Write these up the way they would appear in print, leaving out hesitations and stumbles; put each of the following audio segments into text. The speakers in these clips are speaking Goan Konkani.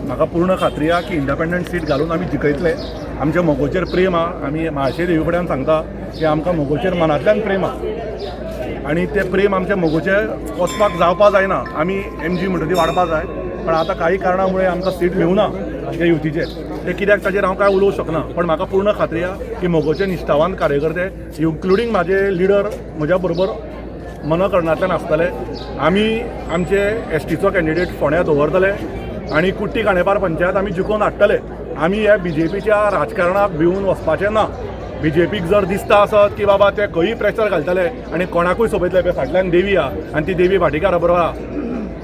म्हाका पूर्ण खात्री आहा की इंडिपेंडंट सीट घालून आमी जिखयतले. आमच्या मगोचेर प्रेम आहा. आमी म्हाळशे देवी कडेन सांगता की आमकां मगोचेर मनांतल्यान प्रेम आहा आनी तें प्रेम आमच्या मगोचेर वचपाक जावपा जायना. आमी एमजी म्हणटा ती वाडपा जाय, पण आतां काही कारणां मुळे आमकां सीट मेळूना ते युतीचे. ते कित्याक ताजेर हांव कांय उलोवंक शकना, पण म्हाका पूर्ण खात्री आहा की मगोचे निश्ठावान कार्यकर्ते, इन्क्लुडींग म्हाजे लिडर, म्हज्या बरोबर मनकरणांतल्यान आसतले. आमी आमचे एसटीचो कॅन्डिडेट फोंड्या दवरतले आनी कुट्टी खांडेपार पंचायत आमी जिखोवन हाडटले. आमी ह्या बीजेपीच्या राजकारणाक भिवून वचपाचें ना. बीजेपीक जर दिसता आसत की बाबा ते खंयूय प्रेशर घालतले आनी कोणाकूय सोबयतले, पळय फाटल्यान देवी आहा आनी ती देवी भाटीकारा बरोबर आहा.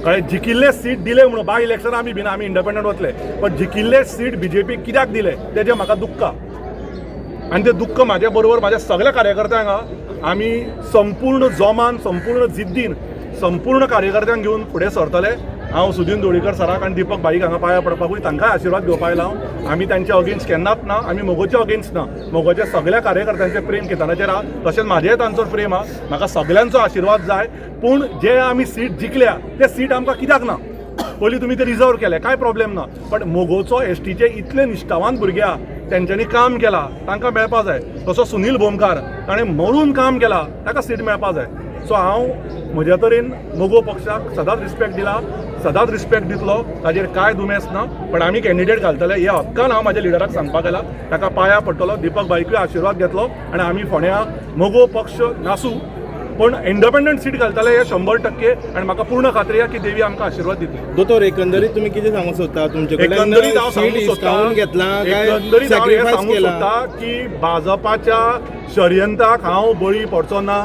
कळ्ळें? जिखिल्ले सीट दिले म्हणून बाय इलेक्शन आमी भिना, आमी इंडिपेंडंट वतले, पण जिखिल्ले सीट बीजेपीक कित्याक दिले तेजें म्हाका दुख्ख आहा आनी तें दुख्ख म्हाजे बरोबर म्हाज्या सगळ्या कार्यकर्त्यांक आहा. आमी संपूर्ण जोमान, संपूर्ण जिद्दीन, संपूर्ण कार्यकर्त्यांक घेवन फुडें सरतले. हांव सुदीन ढवळीकर सराक आनी दीपक भाईक हांगा पांया पडपाकूय, तांकांय आशिर्वाद घेवपाक आयला हांव. आमी तांच्या अगेन्स्ट केन्नाच ना. आमी मगोच्या अगेन्स्ट ना. मगोच्या सगळ्या कार्यकर्त्यांचें प्रेम केतनाचेर आहा, तशेंच म्हाजेय तांचो प्रेम आहा. म्हाका सगळ्यांचो आशिर्वाद जाय, पूण जे आमी सीट जिखल्या ते सीट आमकां कित्याक ना? पयलीं तुमी ते रिजर्व केले, कांय प्रॉब्लेम ना, पण मोगोचो एसटीचे इतले निश्ठावान भुरगे आहा, तेंच्यांनी काम केलां, तांकां मेळपा जाय. तसो सुनील भोमकार, ताणें मरून काम केलां, ताका सीट मेळपा जाय. सो हांव म्हज्या तरेन मगो पक्षाक सदांच रिस्पेक्ट दिला, सदांच रिस्पेक्ट दितलो, ताजेर कांय दुमेस ना, पण आमी कॅन्डिडेट घालतले हे हक्कान हांव म्हाज्या लिडराक सांगपाक आयला. ताका पांया पडटलो, दीपक भाईकूय आशिर्वाद घेतलो आनी आमी फोंड्या मगो पक्ष नासूं, पण इंडिपेंडंट सीट घालतले हे 100% आनी म्हाका पूर्ण खात्री आहा की देवी आमकां आशिर्वाद दितली. दोतोर, एकंदरीत तुम्ही कितें सांगूंक सोदता? तुमचे कडेन एकंदरीत हांव सीट सांगूंक हिसकावून सोदता, घेतला काय एकंदरीत हांव हें सॅक्रिफायस सांगूंक केला? सोदता की भाजपाच्या षडयंत्राक हांव बळी पडचो ना,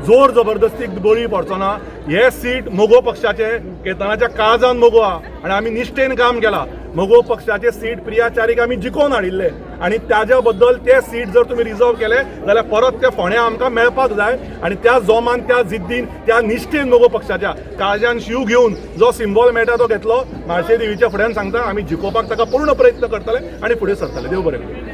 जोर जबरदस्तीक बळी पडचो ना. हे सीट मगो पक्षाचे, केतनाच्या काळजान मगो आहा आनी आमी निश्ठेन काम केला. मगो पक्षाचे सीट प्रिया च्यारीक आमी जिखोवन हाडिल्ले आनी ताज्या बद्दल ते सीट जर तुमी रिजर्व केले जाल्यार परत ते फोंड्या आमकां मेळपाक जाय. आनी त्या जोमान, त्या जिद्दीन, त्या निश्ठेन, मगो पक्षाच्या काळजान शीव घेवन जो सिंबॉल मेळटा तो घेतलो. म्हाळशे देवीच्या फुड्यान सांगता, आमी जिखोवपाक ताका पूर्ण प्रयत्न करतले आनी फुडें सरतले. देव बरें करूं.